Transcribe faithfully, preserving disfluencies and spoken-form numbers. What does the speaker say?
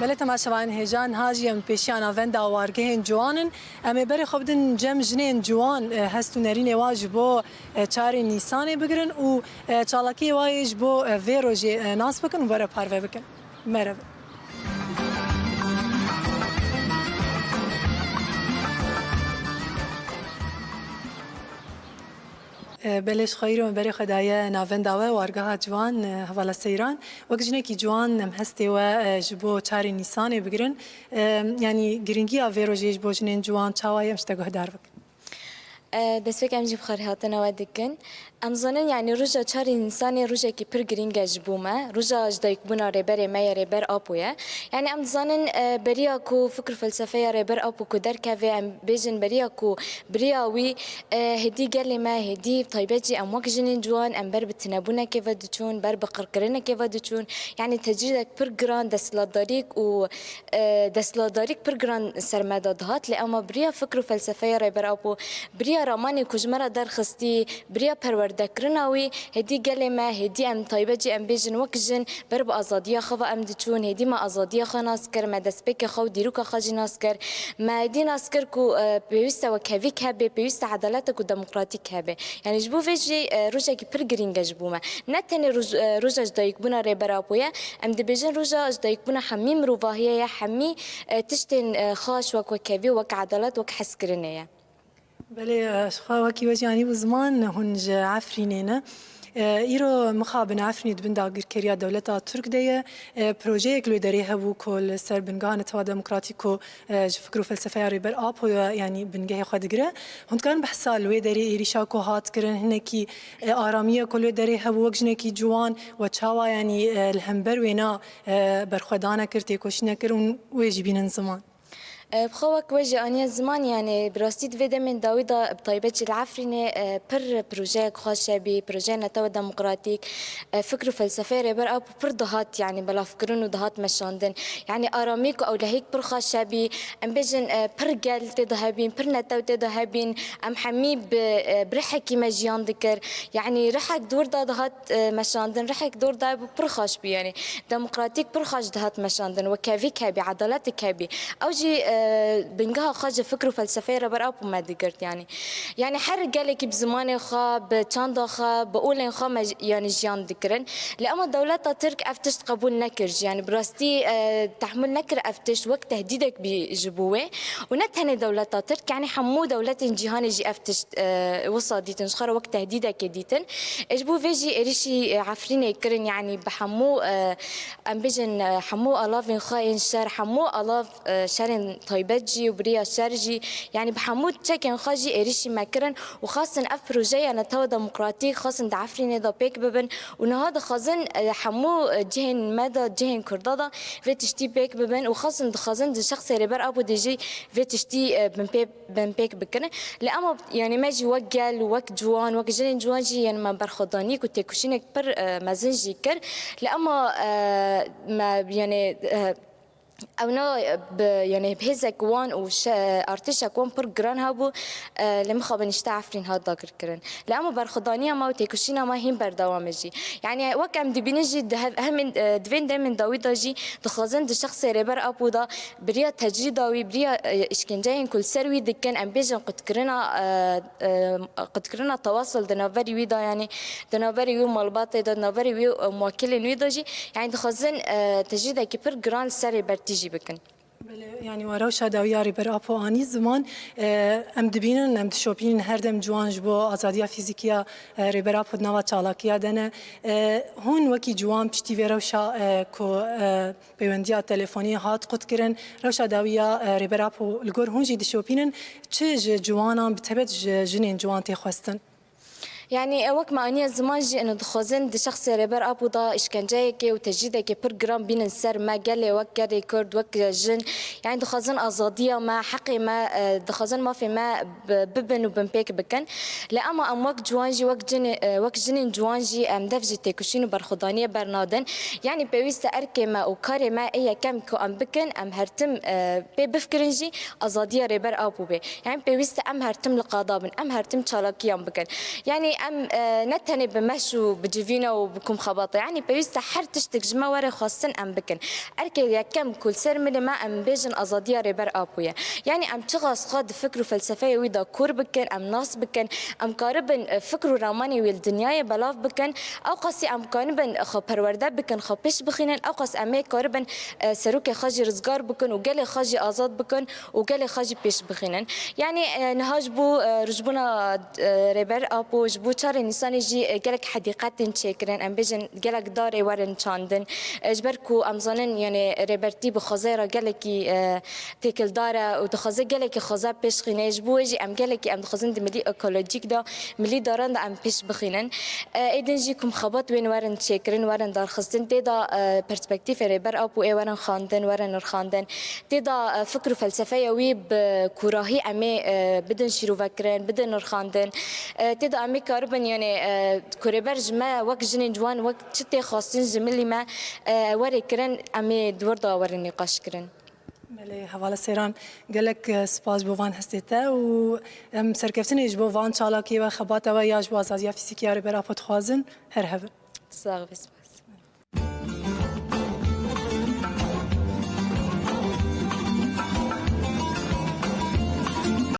Belê temaşevanên hêja, niha jî em pêşiya navenda wargehên ciwan in. Em ê berê xwe bidin cem jinên ciwan, e, hest û nerînê wan ji bo, e, çarê Nîsanê bigirin û, e, çalakiyê wan yê ji bo, e, vê rojê, e, nas bikin û were parve bikin. Merhaba. E, belê ji xwe îro me berê xwe daye navenda we, wargeha ciwan, e, hevala Seyran. Wek jinekî ciwan em hestê we, e, ji bo çarê Nîsanê bigirin. E, yanî girîngiya vê rojê ji bo jinên ciwan çawa ye, em ji te guhdar bikin. E, destpêk em jî bi xêrhatina we dikin. Em zanin, yanî roja çarê Nîsanê rojekî pir girîng e ji bo me. Roja ji dayikbûna Rêberê me ye, Rêber Apo ye. Yanî em dizanin, e, beriya ku fikr û felsefeya Rêber Apo ku derkeve, em bêjin beriya ku biriya wî, e, hêdî gelê me, hêdî taybet jî em wek jinên ciwan, em ber bi tinebûnekê ve diçûn, ber bi qirkirinekê ve diçûn. Yanî tecrîdek pir giran, desthilatdarîk û, e, desthilatdarîk pir giran ser me de dihat. Lê ema biriya fikr û felsefeya Rêber Apo, biriya ramanê ku ji me re derxistî, biriya perwerdekirina wî, hêdî gelê me, hêdî em taybet jî em bêjin wek jin, ber bi azadiya xwe ve em diçûn, hêdî me azadiya xwe nas kir, me destpêkê xwe û dîroka xwe jî nas kir. Me hêdî nas kir ku, e, pêwîst e wekhevîk hebe, pêwîst e edaletek û demokratîk hebe. Yanî ji bo vê jî, e, rojekî pir girîng e ji bo me. Ne tenê roj-, e, roja ji dayikbûna Rêber Apo ye, em dibêjin roja ji dayikbûna hemî mirovahiyê ye, hemî, e, tiştên, e, xaş wek wekhevî, wek edalet, wek hezkirinê ye. Belê, e, ji xwe wekî we jî anî bû ziman, hûn ji Efrînê ne. E, îro mixabin Efrînê di bin dagirkeriya dewleta Tirk de ye. E, projeyek li wê derê hebû ku li ser bingeha Netewa Demokratîk ku, e, ji fikr û felsefeya Rêber Apo ye, yanî bingehê xwe digire. Hûn dikarin behsa li wê derê êrîşa ku hat kirin, hinekî, e, aramiye ku li wê derê hebû wek jinekî ciwan we çawa, yanî, e, li hember wêna, e, berxwedane kir, têkoşîne kir û wê jî bînin ziman? E, bi xwe wek we jî aniye ziman, yanî bi rastî di vê demên dawî de, bi taybet jî li Efrînê, e, pir projeyek xweş hebî, projeya Netewa Demokratîk, e, fikr û felsefeyê Rêber Apo pir dihat, yanî belavkirin û dihat meşandin. Yanî aramîk û ewlehîk pir xweş hebî, em bêjin, e, pir gel tê de hebîn, pir netew tê de hebîn, em hemî bi, e, bi rihekî me jiyan dikir. Yanî rihek dor de dihat, e, meşandin, rihek dor de bû pir xweş bû, yanî demokratîk pir xweş dihat meşandin, wekevîk hebî, edaletik hebî. Ew jî, e, bingeha xwe ji fikr û felsefeyê Rêber Apo me digirt, yanî. Yanî her gelekî bi zimanê xwe, bi çanda xwe, bi olên xwe me j-, yanî jiyan dikirin. Lê ema dewleta Tirk ev tişt qebûl nekir jî. Yanî bi rastî, e, tehmil nekir ev tişt wek tehdîdek bî ji bo wê. Û ne tenê dewleta Tirk, yanî hemû dewletên cîhanê jî ev tişt, e, wisa dîtin, ji xwe re wek tehdîdekê dîtin. Ê ji bo vê jî êrîşî, e, Efrînê kirin, yanî bi hemû, e, em bêjin, e, hemû alavên xwe yên şer, hemû alav, e, şerên taybet jî û bi riya şer jî, yanî bi hemû çekên xwe jî êrîşî me kirin û xwestin ev projeya Netewa Demokratîk xwestin di Efrînê de pêk bibin û niha dixwazin, e, hemû, e, cihên me de, cihên Kurda de vê tiştî pêk bibin û xwestin, dixwazin di şexsê Rêber Apo de jî vê tiştî, e, binpê-, binpêk bikin. Lê ema, yanî me jî wek gel, wek ciwan, wek jinên ciwan jî, yanî me berxwedanîk û têkoşînek pir, e, mezin jî kir. Lê ema, e, me, yanî, e, ewna, e, bi, yanî bi hêzek wan û şe-, artêşek wan pir giran hebû, e, li mixabin îşte Efrîn hat dagirkirin. Lê ema berxwedaniya me û têkoşîna me hîn berdewam e jî. Yanî wek em dibînin jî di hev-, hemên, e, di vên demên dawî de jî dixwazin di şexsê Rêber Apo de bi riya tecrîda wî, bi riya, e, îşkenceyên ku li ser wî dikin, em bêjin qutkirina, e, e, qutkirina tewasul di navberî wî de, yanî di navberî wî û malbatê de, di navberî wî û, e, muwekilên wî de jî, yanî dixwazin, e, tecrîdekî pir giran li ser Rêber Tîjî bikin. Belê, yanî we rewşa dawiya Rêber Apo anî ziman, e, em dibînin, em dişopînin her dem ciwan ji bo azadiya fîzîkî ya, e, Rêber Apo di nava çalakiya de ne. E, hûn wekî ciwan piştî vê rewşa, e, ku, e, peywendiya telefonî hat qutkirin, rewşa dawiya, e, Rêber Apo li gor hûn jî dişopînin, çi ji ciwanan bi tebet ji jinên ciwan tê xwestin? Yanî, e, wek me aniye ziman jî, ino dixwazin di şexsê Rêber Apo de îşkenceyekê û tecrîdekê pir giran bînin ser me, gelê wek gelê Kurd, wek jin. Yanî, dixwazin azadiya me, heqê me, e, dixwazin mafê me bi-, bibin û binpêk bikin. Lê ema em wek ciwan jî, wek cinê-, e, wek jinên ciwan jî, em dev ji têkoşîn û berxwedaniyê bernadin. Yanî, pêwîst e erkê me û karê me ê yekem ku em bikin, em her tim, e, pê bifikirin jî azadiya Rêber Apo bê. Yanî pêwîst e em her tim li qada bin, em her tim çalakiyan bikin. Yanî Em e, ne tenê bi meş û bi civîna û bi komxebata, yanî pêwîst e her tiştek ji me were xwestin em bikin. Erkê yekem ku li ser milê me em bêjin azadiya Rêber Apo ye. Yanî em çiqas xwe di fikr û felsefeya wî de kor bikin, em nas bikin, em karibin e, fikr û ramanê wî li dinyayê belav bikin, ew qasî em karibin xwe perwerde bikin, xwe pêş bixînin, ew qas em ê karibin e, serokê xwe jî rizgar bikin û gelê xwe jî azad bikin û gelê xwe jî pêş bixînin. Yanî e, niha ji bo e, rûjbûna e, Rêber Apo, ji bo çarê Nîsanê jî e, gelek hedîqetên çêkirin, em bêjin gelek darê werin çandin. E, ji ber ku em zanin, yanî rêbertî bi xwezayê re gelekî e, têkildar e û dixwaze gelekî xweza pêş xîne. Ji bo wê jî em gelekî em dixwazin di milî ekolojîk de, milî daran de em pêş bixînin. E, êdin jî ku mixebat wên werin çêkirin, werin darxistin, tê de e, perspektîfê Rêber Apo ê werin xwendin, werin nirxandin. Tê de e, fikr û felsefeya wî bi kûrahî em ê e, bidin şîrovekirin, bidin nirxandin. E, tê de em ê karibin, yanî e, ku Rêber ji me wek jinên ciwan, wek çi tê xwestin ji milî me e, were kirin, em ê di wir de werin nîqaş kirin. Belê, hevala Seyran, gelek e, spas bo van hestê te û em serkeftinê ji bo van çalakiyê we, xebata we ya ji bo azadiya fîzîkî ya Rêber Apo dixwazin. Her hebin. Sax bî.